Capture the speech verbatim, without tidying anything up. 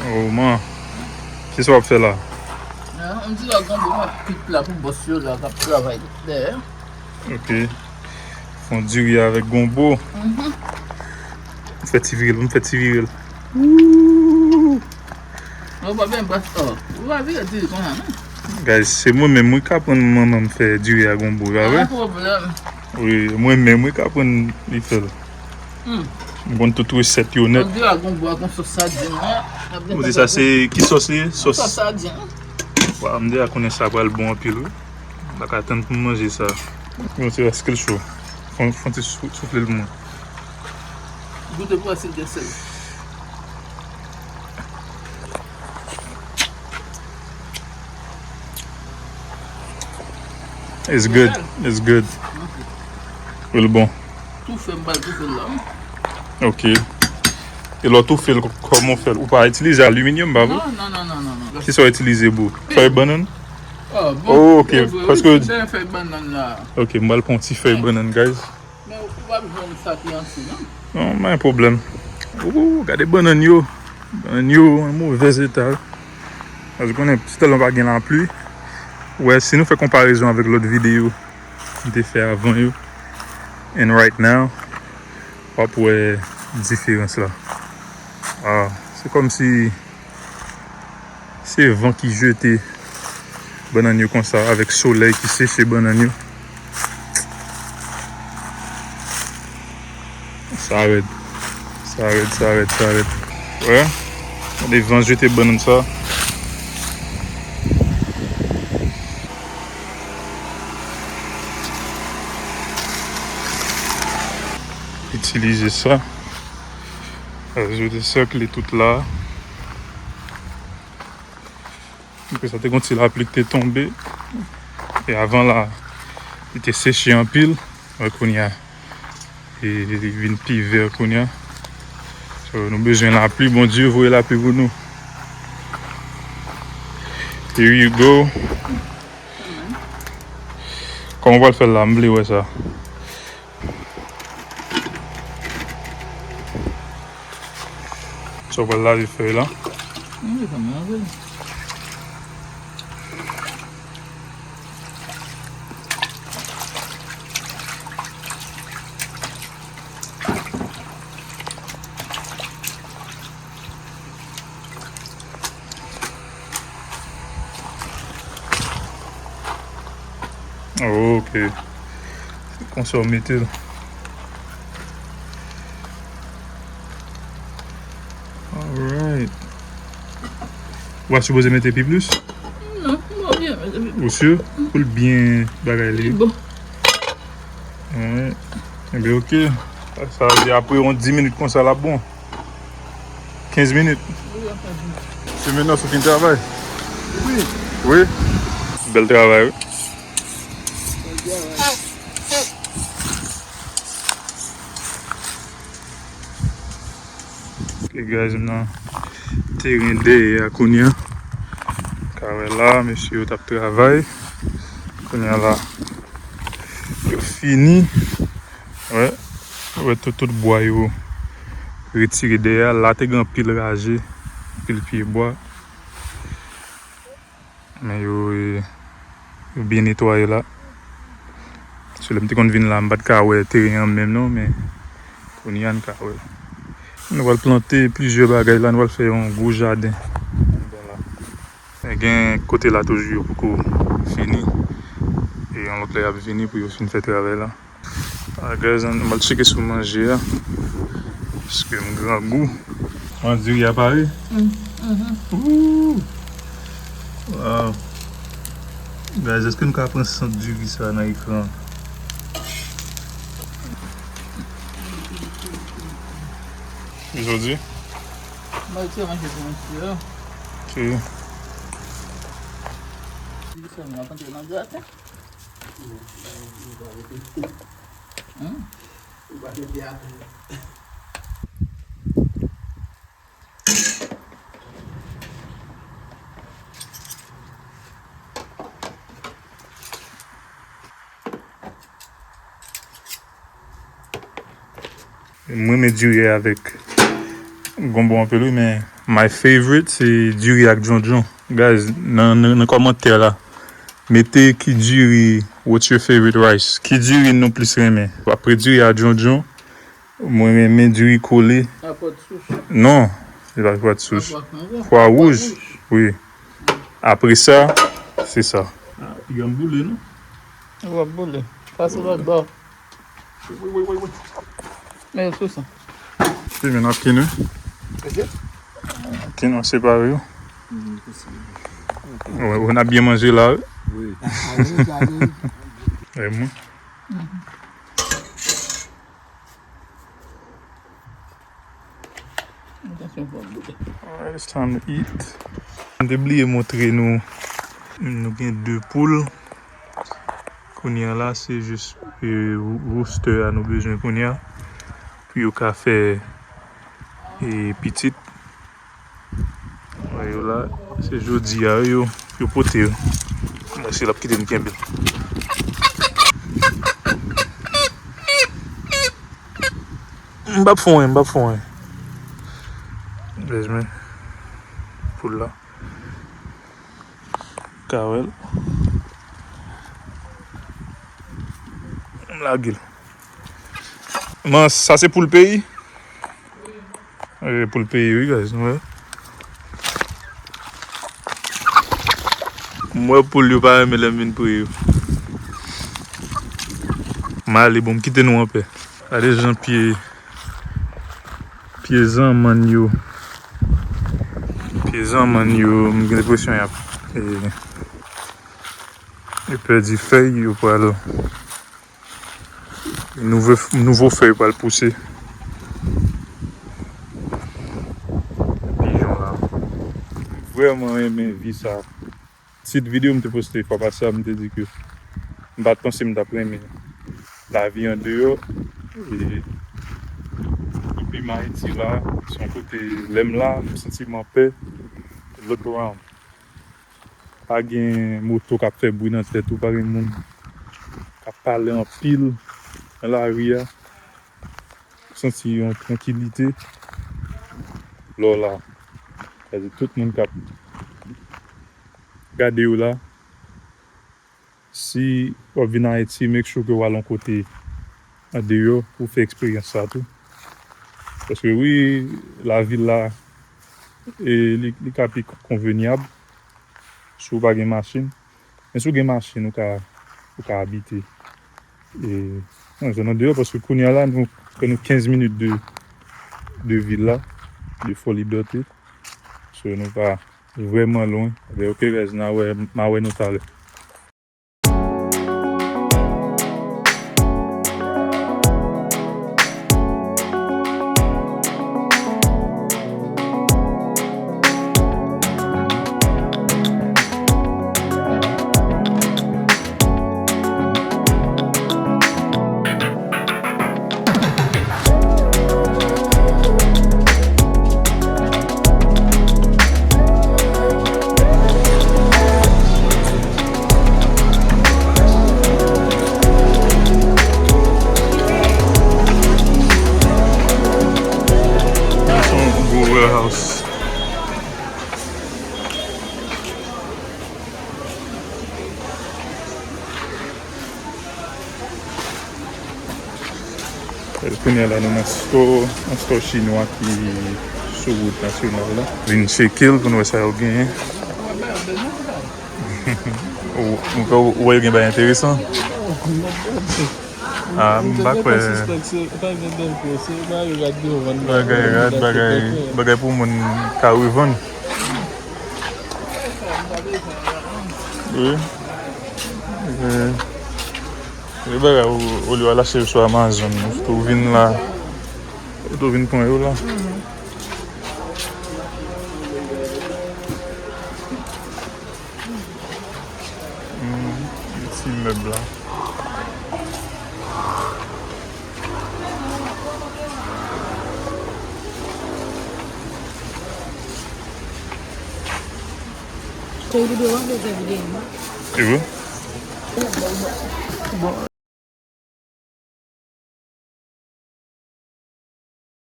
Oh man. Kisa w ap fè la? An, m di la gonbo m ap kwit la pou bòs yo la k ap travay dèyè. Ok. Fon diri avèk gonbo. Mhm. M fè ti vire l, m fè ti vire l. Wouuu. Ou pa byen bas, oh. Ou pa vire diri konsa, non? Guys, se mwen menm wi k aprann manman m fè diri a gonbo, pa vre? Pa gen pwoblèm. Wi, mwen menm wi k aprann li fè l. Hmm. M konn tout resèt yo nèt. Ann di a gonbo a gon sòs sadin, wi. Ou di sa se ki sòs li ye? Sòs sadin. Waw, m deja konnen sa pral bon anpil, wi. M pa ka tann pou m manje sa. Yon ti rès ke l cho. Fon, fon ti sou-, soufle l pou mwen. Goute pou wè si l gen sèl. It's good. It's good. Wi, l bon. Toufe, m pral toufe l la. Ok. E lè w toufe l, kòman w fè l? Ou pa itilize aliminyòm, pa vre? Non, non, non, non, non, non. Kisa w itilize, bro? Fèy bannann? Oh, bon, oh, ok. Paske fèy bannann la. Ok, m pral pran yon ti fèy bannann, guys. Men ou p ap jwenn sa ki antye, non? Non, pa gen pwoblèm. Ooh, gade bannann yo. Bannann yo an movèz eta. Paske konnen, se tèlman pa gen lapli. Wè, si nou fè konparezon avèk lòt videyo m te fè avan yo, and right now, w ap wè diferans la. Ah, se kòmsi Se van ki jete bannann yo konsa, avèk solèy ki seche bannann yo. Sa rèd. Sa rèd, sa rèd, sa rèd. Wè. Gade van jete bannann sa. Itilize sa. Ajoute sèkle tout la. Apre sa, te gon ti lapli ki te tonbe. E avan la, li te seche anpil. Wè, kounye a, e, li vin pi vè kounye a. So, nou bezwen lapli. Bondye voye lapli pou nou. Here you go. Kòman w pral fè l la? M vle wè sa. So, w pral lave fèy la. Wi, sa m lave. Ok. Se konsa w mete l. Alright. Ou pa sipoze mete pi plis? Non, m pa byen mete pi plis. Ou si? Pou l byen bagay li. Li bon. Wi. Enben, ok. Sa vle di apre yon dis minit konsa, l ap bon. Kenz minit. Wi, yon kenz minit. Se mentnan sou fin travay? Wi. Wi? Bèl travay, wi. Bèl travay. Ok, guys, m nan teren dèyè a kounye a. Ka wè la, mesye yo t ap travay. Kounye a la, yo fini. Wè, wè tout, tout bwa yo retire dèyè a. La te gen anpil raje, anpil pye bwa. Men yo, e, yo byen netwaye la. Paske lè m te konn vin la, m pa t ka wè teren an menm non, men kounye a n ka wè. Nou pral plante plizyè bagay la, nou pral fè yon gwo jaden anndan la. Men gen kote la toujou yo poko fini. E yon lòt lè y ap vini pou yo fin fè travay la. Ah, guys, ann, m al tcheke sou manje a. Paske m grangou. Mwen diri a pare? Mm, mhm. Ooh. Wow. Guys, èske nou ka pran sant diri sa nan ekran? Jodi? Mwen te manje pou mwen ti yo. Ok. Diri sa, mwen ap antre nan graten. Hmm? M renmen diri avèk Gonbo anpil wi, men my favorite se diri ak djondjon. Guys, nan, nan, nan kòmantè la, mete ki diri, what's your favorite rice? Ki diri nou plis renmen? Apre diri ak djondjon, mwen renmen diri kole. Ak pwa de souch. Non, se pa pwa de souch. Ak pwa, pwa, pwa wouj. Pwa wouj. Wi. Apre sa, se sa. Ah, piga m boule, non? W ap boule. Pase lòt bò. Wi, wi, wi, wi. Men sou sa. Wi, men n ap kine. Kine, separe yo. Wi, wi, n ap byen manje la, wi. Wi. E mwen. Alright, it's time to eat. M te bliye montre nou, nou gen de poul. Kounye a la, se jis, e, roo-, rooster a nou bezwen kounye a. Pou yo ka fè, e, pitit. Wè yo la, se jodi a yo, yo pote yo. Mwen se l ap kite m kenbe l. M p ap fè anyen, m p ap fè anyen. Bezwen poul la. Ka wè l. M lage l. Man, sa se poul peyi? E, poul peyi, wi, guys, nou wè. M wè poul yo pa renmen lè m vin pre yo. M ale, bon, m kite nou anpè. Gade jan pye, pye zanmann yo. Pye zanmann yo, m gen enpresyon y ap, e, yo pèdi fèy, yo pral Nouvo, nouvo fèy pral pouse. Pijon la. M vrèman renmen vi sa. Tit videyo m te poste fwa pase a, m te di ke m pa t panse m t ap renmen lavi andeyò. E depi m Ayiti la, se yon kote lè m la, m santi m anpè. Look around. Pa gen moto k ap fè bri nan tèt ou, pa gen moun k ap pale anpil nan lari a. Ou santi yon trankilite lè w la. Sa vle di tout moun k ap gade w la, si w ap vin Ayiti, make sure ke w al yon kote andeyò pou w fè eksperyans sa tou. Paske wi, lavil la, e, li, li ka pi konvenyab si w pa gen machin. Men si w gen machin, ou ka, ou ka abite, e, nan zòn andeyò, paske kounye a la, nou, prè nou kenz minit de, de vil la, de Fort Lauderdale. So, nou pa vrèman lwen. Ebyen, ok, guys, n a wè, m a wè nou talè. Sa se yon gwo warehouse. Kounye a la, nou nan store, yon store chinwa ki sou wout nasyonal la. Vin tcheke l pou n wè sa yo genyen. Ou, ou, ou wè yo gen bagay enteresan? Ah, m pa kwè. Bagay rad, bagay, bagay pou moun ka revann. Wi. E, e bagay ou, olye w al achte yo sou Amazon, ou tou vin la, ou tou vin pran yo la. Hmm, ti mèb la. Kòm videyo a fè videyo. E vre?